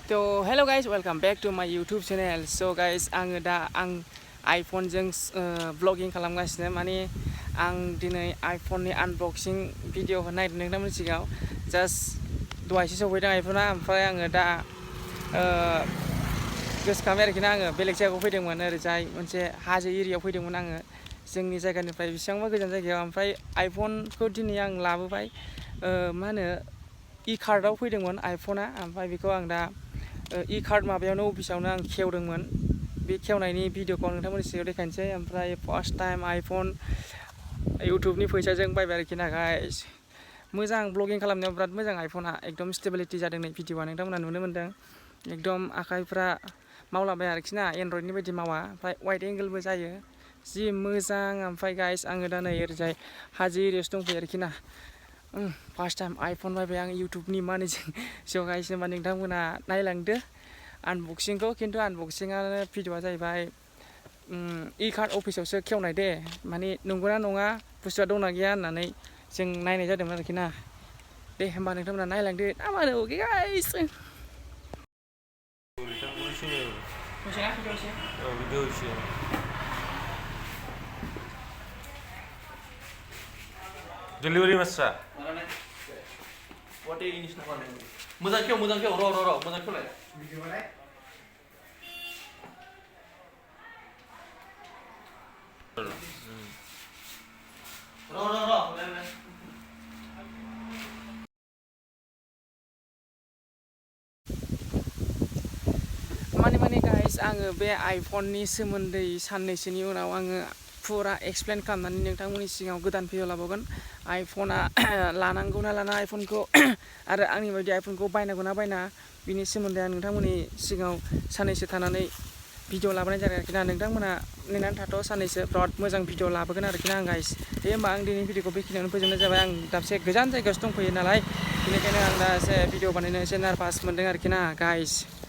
तो hello guys welcome back to my YouTube channel. So guys आङो दा iPhone जों ब्लगिं खालामगासिनो माने आं दिनै आइफोननि आनबक्सिं भिडिअ होनो नागिरदों नोंथांमोननि सिगाङाव। जास्ट दहायसो सफैदों आइफोना, ओमफ्राय आङो दा गोसोखांबाय आरोखि ना, आङो बेलेग जायगायाव फैदोंमोन, ओरैजाय मोनसे हाजो एरियायाव फैदोंमोन आङो जोंनि जायगानिफ्राय बेसेबांबा गोजान जायगायाव। ओमफ्राय आइफोनखौ दिनै आं लाबोबाय, मा होनो इ कार्डआव फैदोंमोन आइफोना। ओमफ्राय बेखौ आं दा इ कार्ड माबायावनो अफिसावनो आं खेवदोंमोन। बे खेवनायनि भिडिअखौ आं नोंथांमोननि सिगाङाव देखायनोसै। ओमफ्राय फार्स्ट टाइम आइफोन इउटुबनि फैसाजों बायबाय आरोखि ना गाइस। मोजां ब्लगिं खालामनायाव बिराद मोजां आइफोना, एकदम स्टेबिलिटि जादों नै भिडिअआ नोंथांमोना नुनो मोन्दों। एकदम आखाइफ्रा मावलाबाय आरोखि ना, एन्ड्रइडनि बायदि मावा, ओमफ्राय वाइड एंगोलबो जायो, जि मोजां। ओमफ्राय गाइस आङो दा नै ओरैजाय हाजो एरियायावसो दंफैयो आरोखि ना। फार्स्ट टाइम आइफोन बायबाय आं इउटुबनि मानिजों। स' गाइस होनबा नोंथांमोना नायलांदो आनबक्सिंखौ। खिन्थु आनबक्सिंआनो भिडिअआ जाहैबाय इ कार्ड अफिसावसो खेवनाय दे, माने नंगौना नङा बुस्थुआ दंना गैया होननानै जों नायनाय जादोंमोन आरोखि ना। दे होमबा नोंथांमोना नायलांदो ना मा होनो guys. Delivery mesra. What ini sih namanya? Muzang kau, muzang kau leh. Video mana? Ro, leh. माने गाइस आङो बे आइफोननि सोमोन्दै साननैसोनि उनाव आङो फुरा एक्सप्लेन खालामनानै नोंथांमोननि सिगाङाव गोदान भिडिअ लाबावगोन। आइफोना लानांगौ ना लाना आइफोनखौ, आरो आंनि बायदि आइफोनखौ बायनांगौ ना बायना, बिनि सोमोन्दै आं नोंथांमोननि सिगाङाव साननैसो थानानै भिडिअ लाबोनाय जागोन आरोखि ना। नोंथांमोना नेनानै थाथ' साननैसो बिराद मोजां भिडिअ लाबोगोन आरोखि ना आं गाइस। दे होमबा आं दिनै भिडिअखौ बेखिनियावनो फोजोबनाय जाबाय। आं दाबसे गोजान जायगायावसो दंफैयो नालाय, बेनिखायनो आं दा एसे भिडिअ बानायनो एसे नार्भास मोनदों आरोखि ना गाइस।